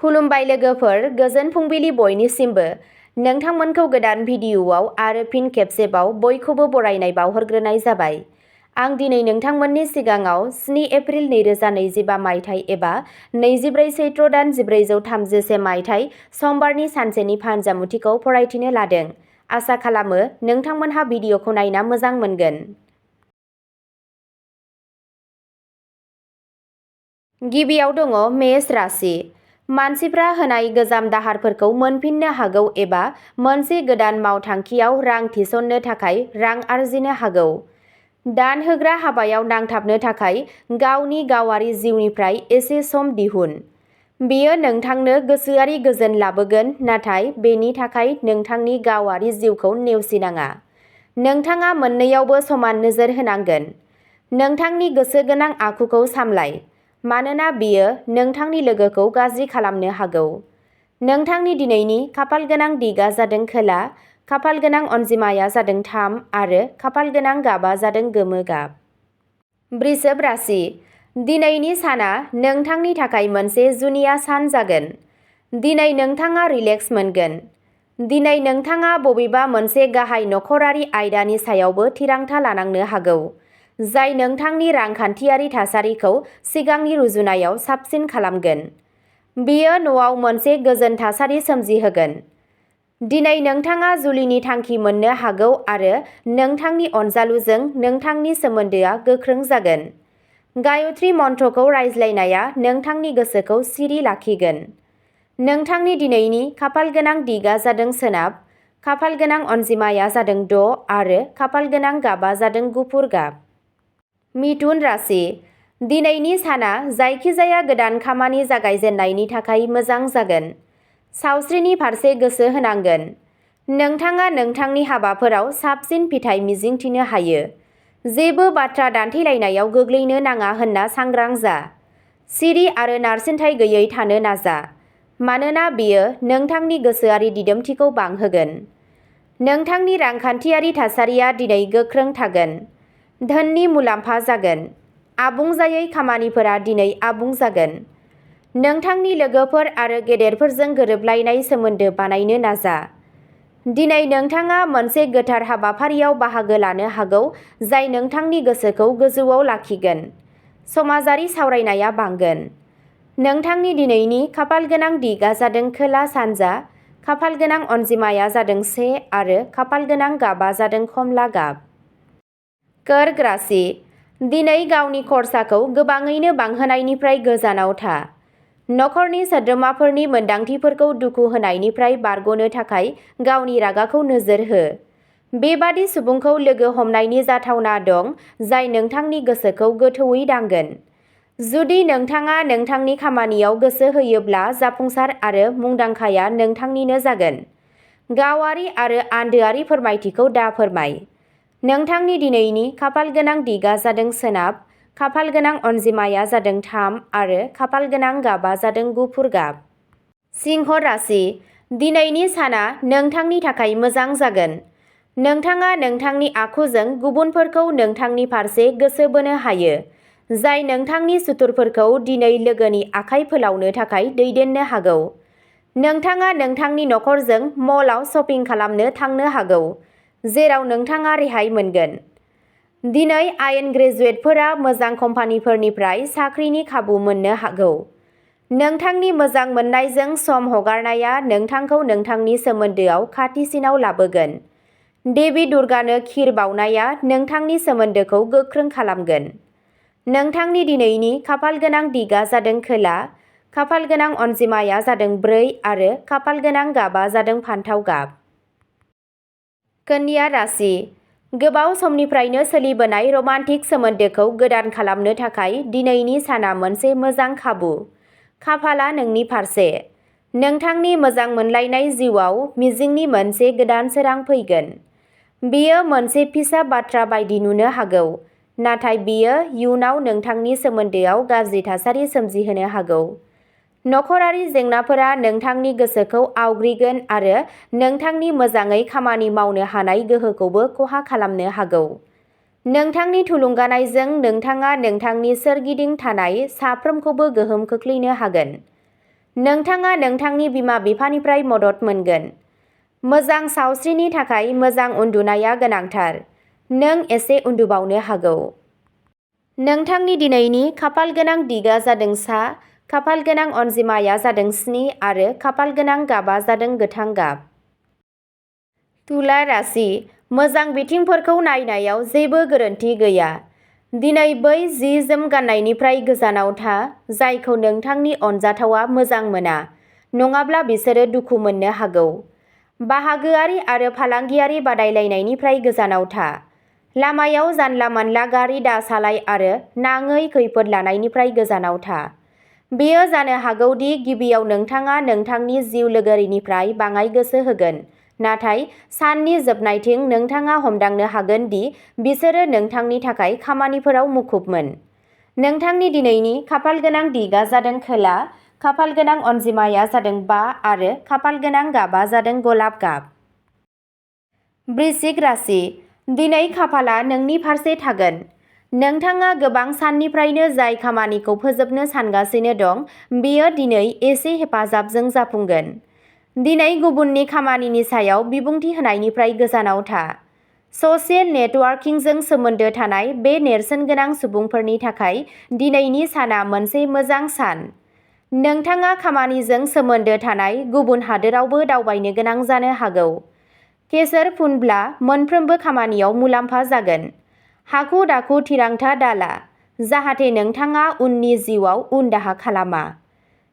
खुलुमबाय लोगोफोर, गोजोन फुंबिलि बयनिसिमबो। नोंथांमोनखौ गोदान भिडिअ'आव आरो फिन खेबसेबाव बयखौबो बरायनाय बावहरग्रोनाय जाबाय। आं दिनै नोंथांमोननि सिगाङाव 7 एप्रिल 2025 मायथाइ एबा 24 सैत्र दान 1431 मायथाइ समबारनि सानसेनि फानजामुथिखौ फरायथिनो लादों। आसा खालामो नोंथांमोनहा भिडिअ'खौ नायना मोजां मोनगोन। गिबियाव दङ मेष राशि। मानसिफ्रा होनाय गोजाम दाहारफोरखौ मोनफिननो हागौ एबा मोनसे गोदान मावथांखियाव रां थिसननो थाखाय रां आरजिनो हागौ। दान होग्रा हाबायाव नांथाबनो थाखाय गावनि गावारि जिउनिफ्राय एसे सम दिहुन। बेयो नोंथांनो गोसोआरि गोजोन लाबोगोन, नाथाय बेनि थाखाय नोंथांनि गावारि जिउखौ नेवसिनाङा। नोंथाङा मोन्नैयावबो समान नोजोर होनांगोन। नोंथांनि गोसो गोनां आखुखौ सामलाय, मानोना बेयो नोंथांनि लोगोखौ गाज्रि खालामनो हागौ। नोंथांनि दिनैनि खाफालगोनां दिगआ जादों खोला, खाफालगोनां अनजिमाया जादों 3 आरो खाफालगोनां गाबा जादों गोमो गाब। वृषभ राशि। दिनैनि साना नोंथांनि थाखाय मोनसे जुनिया सान जागोन। दिनै नोंथाङा रिलेक्स मोनगोन। दिनै नोंथाङा बबेबा मोनसे गाहाय नखरारि आयदानि सायावबो थिरांथा लानांनो हागौ, जाय नोंथांनि रांखान्थियारि थासारिखौ सिगांनि रुजुनायाव साबसिन खालामगोन। बेयो न'आव मोनसे गोजोन थासारि सोमजिहोगोन। दिनै नोंथाङा जुलिनि थांखि मोननो हागौ आरो नोंथांनि अनजालुजों नोंथांनि सोमोन्दोआ गोख्रों जागोन। गायत्री मन्त्रखौ रायज्लायनाया नोंथांनि गोसोखौ सिरि लाखिगोन। नोंथांनि दिनैनि खाफालगोनां दिगआ जादों सोनाब, खाफालगोनां अनजिमाया जादों 6 आरो खाफालगोनां गाबा जादों गुफुर गाब। मिथुन राशि। दिनैनि साना जायखिजाया गोदान खामानि जागायजेननायनि थाखाय मोजां जागोन। सावस्रिनि फारसे गोसो होनांगोन। नोंथाङा नोंथांनि हाबाफोराव साबसिन फिथाय मिजिंथिनो हायो। जेबो बाथ्रा दान्थेलायनायाव गोग्लैनो नाङा होनना सांग्रां जा। सिरि आरो नारसिनथाय गैयै थानो नाजा, मानोना बेयो नोंथांनि गोसोआरि दिदोमथिखौ बांहोगोन। नोंथांनि रांखान्थियारि थासारिया दिनै गोख्रों थागोन। धोननि मुलाम्फा जागोन। आबुं जायै खामानिफोरा दिनै आबुं जागोन। नोंथांनि लोगोफोर आरो गेदेरफोरजों गोरोबलायनाय सोमोन्दो बानायनो नाजा। दिनै नोंथाङा मोनसे गोथार हाबाफारियाव बाहागो लानो हागौ जाय नोंथांनि गोसोखौ गोजौआव लाखिगोन। समाजारि सावरायनाया बांगोन। नोंथांनि दिनैनि खाफालगोनां दिगआ जादों खोला सानजा, खाफालगोनां अनजिमाया जादों 1 आरो खाफालगोनां गाबा जादों खमला गाब। कर्क राशि। दिनै गावनि खरसाखौ गोबाङैनो बांहोनायनिफ्राय गोजानाव था। नखरनि सोद्रोमाफोरनि मोनदांथिफोरखौ दुखु होनायनिफ्राय बारग'नो थाखाय गावनि रागाखौ नोजोर हो। बेबादि सुबुंखौ लोगो हमनायनि जाथावना दं जाय नोंथांनि गोसोखौ गोथौवै दांगोन। जुदि नोंथाङा नोंथांनि खामानियाव गोसो होयोब्ला जाफुंसार आरो मुंदांखाया नोंथांनिनो जागोन। गावारि आरो आन्दोआरि फोरमायथिखौ दा फोरमाय। नोंथांनि दिनैनि खाफालगोनां दिगआ जादों सोनाब, खाफालगोनां अनजिमाया जादों 3 आरो खाफालगोनां गाबा जादों गुफुर गाब। सिंह राशि। दिनैनि साना नोंथांनि थाखाय मोजां जागोन। नोंथाङा नोंथांनि आखुजों गुबुनफोरखौ नोंथांनि फारसे गोसो बोनो हायो, जाय नोंथांनि सुथुरफोरखौ दिनै लोगोनि आखाइ फोलावनो थाखाय दैदेननो हागौ। नोंथाङा नोंथांनि नखरजों मलआव शपिं खालामनो थांनो हागौ, जेराव नोंथाङा रेहाय मोनगोन। दिनै आयेन ग्रेजुएटफोरा मोजां कम्पानिफोरनिफ्राय साख्रिनि खाबु मोननो हागौ। नोंथांनि मोजां मोननायजों सम हगारनाया नोंथांखौ नोंथांनि सोमोन्दोआव खाथिसिनाव लाबोगोन। देबि दुर्गानो खिर बावनाया नोंथांनि सोमोन्दोखौ गोख्रों खालामगोन। नोंथांनि दिनैनि खाफालगोनां दिगआ जादों खोला, खाफालगोनां अनजिमाया जादों 4 आरो खाफालगोनां गाबा जादों फान्थाव गाब। कन्या राशि। गोबाव समनिफ्रायनो सोलिबोनाय रमान्टिक सोमोन्दोखौ गोदान खालामनो थाखाय दिनैनि साना मोनसे मोजां खाबु। खाफालआ नोंनि फारसे। नोंथांनि मोजां मोनलायनाय जिउआव मिजिंनि मोनसे गोदान सोरां फैगोन। बेयो मोनसे फिसा बाथ्रा बायदि नुनो हागौ, नाथाय बेयो इयुनाव नोंथांनि सोमोन्दोआव गाज्रि थासारि सोमजिहोनो हागौ। नखरारि जेंनाफोरा नोंथांनि गोसोखौ आवग्रिगोन आरो नोंथांनि मोजाङै खामानि मावनो हानाय गोहोखौबो खहा खालामनो हागौ। नोंथांनि थुलुंगानायजों नोंथाङा नोंथांनि सोरगिदिं थानाय साफ्रोमखौबो गोहोम खोख्लैनो हागोन। नोंथाङा नोंथांनि बिमा-बिफानिफ्राय मदद मोनगोन। मोजां सावस्रिनि थाखाय मोजां उन्दुनाया गोनांथार। नों एसे उन्दुबावनो हागौ। नोंथांनि दिनैनि खाफालगोनां दिगा जादों सा, खाफालगोनां अनजिमाया जादों 7 आरो खाफालगोनां गाबा जादों गोथां गाब। तुला राशि, मोजां बिथिंफोरखौ नायनायाव जेबो गोरोन्थि गैया। दिनै बै जि-जोम गाननायनिफ्राय गोजानाव था जायखौ नोंथांनि अनजाथावआ मोजां मोना, नङाब्ला बिसोरो दुखु मोननो हागौ। बाहागोआरि आरो फालांगियारि बादायलायनायनिफ्राय गोजानाव था। लामायाव जानला-मानला गारि दासालाय आरो नाङै खैफोद लानायनिफ्राय गोजानाव था। बेयो जानो हागौ दि गिबियाव नोंथाङा नोंथांनि जिउ लोगोरिनिफ्राय बाङाइ गोसो होगोन, नाथाय साननि जोबनायथिं नोंथाङा हमदांनो हागोन दि बिसोरो नोंथांनि थाखाय खामानिफोराव मुखुबमोन। नोंथांनि दिनैनि खाफालगोनां दिगा जादों खोला, खाफालगोनां अनजिमाया जादों 5 आरो खाफालगोनां गाबा जादों गलाब गाब। वृश्चिक राशि, दिनै खाफालआ नोंनि फारसे थागोन। नोंथाङा गोबां साननिफ्रायनो जाय खामानिखौ फोजोबनो सानगासिनो दं, बेयो दिनै एसे हेफाजाबजों जाफुंगोन। दिनै गुबुननि खामानिनि सायाव बिबुंथि होनायनिफ्राय गोजानाव था। ससियेल नेटवार्किंजों सोमोन्दो थानाय बे नेरसोनगोनां सुबुंफोरनि थाखाय दिनैनि साना मोनसे मोजां सान। नोंथाङा खामानिजों सोमोन्दो थानाय गुबुन हादोरावबो दावबायनो गोनां जानो हागौ। केसर फुनब्ला मोनफ्रोमबो खामानियाव मुलाम्फा जागोन। हाखु-दाखु थिरांथा दाला, जाहाथे नोंथाङा उननि जिउआव उनदाहा खालामा।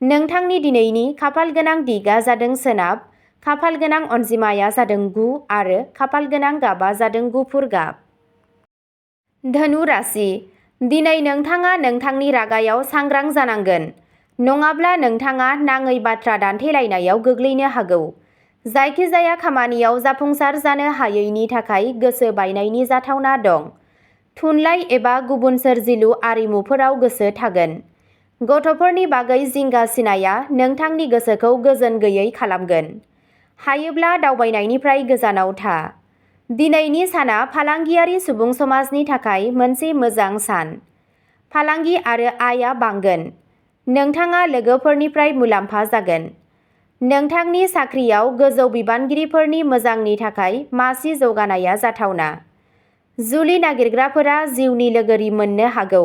नोंथांनि दिनैनि खाफालगोनां दिगा जादों सोनाब, खाफालगोनां अनजिमाया जादों 9 आरो खाफालगोनां गाबा जादों गुफुर गाब। धनु राशि, दिनै नोंथाङा नोंथांनि रागायाव सांग्रां जानांगोन, नङाब्ला नोंथाङा नाङै बाथ्रा दान्थेलायनायाव गोग्लैनो हागौ। जायखिजाया खामानियाव जाफुंसार जानो हायैनि थाखाय गोसो बायनायनि जाथावना दं। थुनलाइ एबा गुबुन सोरजिलु आरिमुफोराव गोसो थागोन। गथ'फोरनि बागै जिंगा सिनाया नोंथांनि गोसोखौ गोजोन गैयै खालामगोन। हायोब्ला दावबायनायनिफ्राय गोजानाव था। दिनैनि साना फालांगियारि सुबुं समाजनि थाखाय मोनसे मोजां सान। फालांगि आरो आयआ बांगोन। नोंथाङा लोगोफोरनिफ्राय मुलाम्फा जागोन। नोंथांनि साख्रियाव गोजौ बिबानगिरिफोरनि मोजांनि थाखाय मासि जौगानाया जाथावना। जुलि नागिरग्राफोरा जिउनि लोगोरि मोननो हागौ।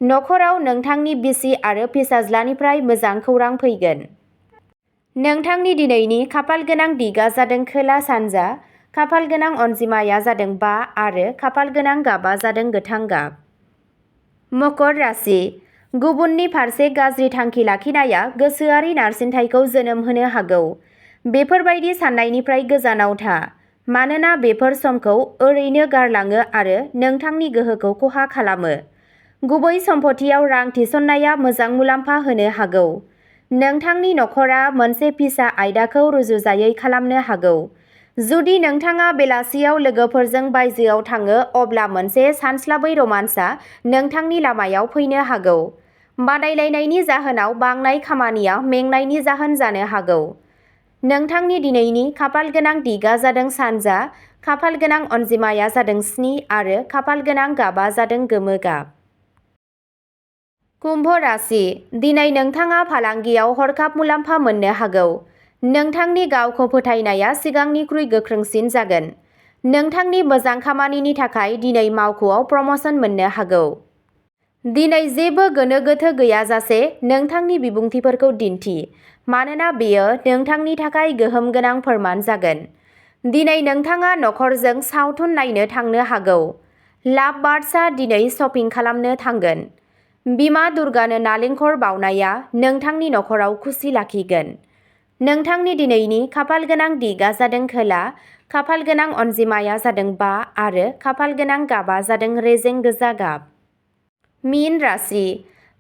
नखराव नोंथांनि बिसि आरो फिसाज्लानिफ्राय मोजां खौरां फैगोन। नोंथांनि दिनैनि खाफालगोनां दिगा जादों खोला-सानजा, खाफालगोनां अनजिमाया जादों 5 आरो खाफालगोनां गाबा जादों गोथां गाब। मकर राशि, गुबुननि फारसे गाज्रि थांखि लाखिनाया गोसोआरि नारसिनथायखौ जोनोम होनो हागौ। बेफोरबायदि साननायनिफ्राय गोजानाव था, मानोना बेफोर समखौ ओरैनो गारलाङो आरो नोंथांनि गोहोखौ खहा खालामो। गुबै सम्फथियाव रां थिसननाया मोजां मुलाम्फा होनो हागौ। नोंथांनि नखरा मोनसे फिसा आयदाखौ रुजुजायै खालामनो हागौ। जुदि नोंथाङा बेलासियाव लोगोफोरजों बायजोआव थाङो अब्ला मोनसे सानस्लाबै रमान्सआ नोंथांनि लामायाव फैनो हागौ। बादायलायनायनि जाहोनाव बांनाय खामानिया मेंनायनि जाहोन जानो हागौ। नोंथांनि दिनैनि खाफालगोनां दिगा जादों सानजा, खाफालगोनां अनजिमाया जादों 7 आरो खाफालगोनां गाबा जादों गोमो गाब। कुम्भ राशि, दिनै नोंथाङा फालांगियाव हरखाब मुलाम्फा मोननो हागौ। नोंथांनि गावखौ फोथायनाया सिगांनिख्रुइ गोख्रोंसिन जागोन। नोंथांनि मोजां खामानिनि थाखाय दिनै मावख'आव प्रम'शन मोननो हागौ। दिनै जेबो गोनो गोथो गैयाजासे नोंथांनि बिबुंथिफोरखौ दिन्थि, मानोना बेयो नोंथांनि थाखाय गोहोम गोनां फोरमान जागोन। दिनै नोंथाङा नखरजों सावथुन नायनो थांनो हागौ। लाभबार्ड्सआ दिनै शपिं खालामनो थांगोन। बिमा दुर्गानो नालेंखर बावनाया नोंथांनि नखराव खुसि लाखिगोन। नोंथांनि दिनैनि खाफालगोनां दिगा जादों खोला, खाफालगोनां अनजिमाया जादों 5 आरो खाफालगोनां गाबा जादों रेजें गोजा गाब। मीन राशि,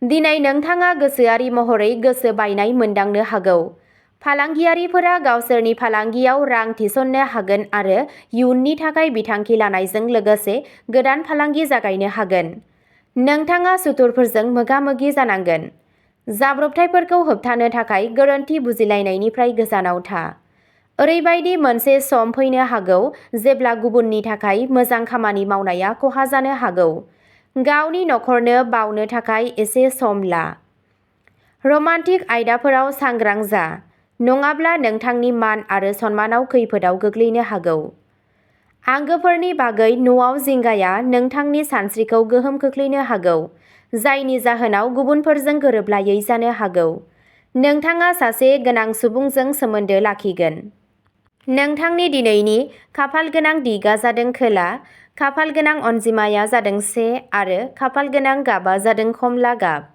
दिनै नोंथाङा गोसोआरि महरै गोसो बायनाय मोनदांनो हागौ। फालांगियारिफोरा गावसोरनि फालांगियाव रां थिसननो हागोन आरो इयुननि थाखाय बिथांखि लानायजों लोगोसे गोदान फालांगि जागायनो हागोन। नोंथाङा सुथुरफोरजों मोगा-मोगि जानांगोन। जाब्रबथायफोरखौ होबथानो थाखाय गोरोन्थि बुजिलायनायनिफ्राय गोजानाव था। ओरैबायदि मोनसे सम फैनो हागौ जेब्ला गुबुननि थाखाय मोजां खामानि मावनाया खहा जानो हागौ। गावनि नखरनो बावनो थाखाय एसे सम ला। रमान्टिक आयदाफोराव सांग्रां जा, नङाब्ला नोंथांनि मान आरो सन्मानाव खैफोदाव गोग्लैनो हागौ। आंगोफोरनि बागै न'आव जिंगाया नोंथांनि सानस्रिखौ गोहोम खोख्लैनो हागौ, जायनि जाहोनाव गुबुनफोरजों गोरोबलायै जानो हागौ। नोंथाङा सासे गोनां सुबुंजों सोमोन्दो लाखिगोन। नोंथांनि दिनैनि खाफालगोनां दिगा जादों खोला, खाफालगोनां अनजिमाया जादों 1 आरो खाफालगोनां गाबा जादों खमला गाब।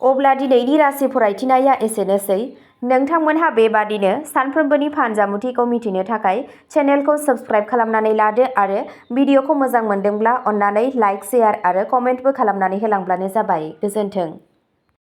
अब्ला दिनैनि राशि फरायथिनाया एसेनोसै। नोंथांमोनहा बेबादिनो सानफ्रोमबोनि फानजामुथिखौ मिथिनो थाखाय चेनेलखौ साबस्क्राइब खालामनानै लादो आरो भिडिअखौ मोजां मोनदोंब्ला अन्नानै लाइक, शेयार आरो कमेन्टबो खालामनानै होलांब्लानो जाबाय। गोजोन्थों।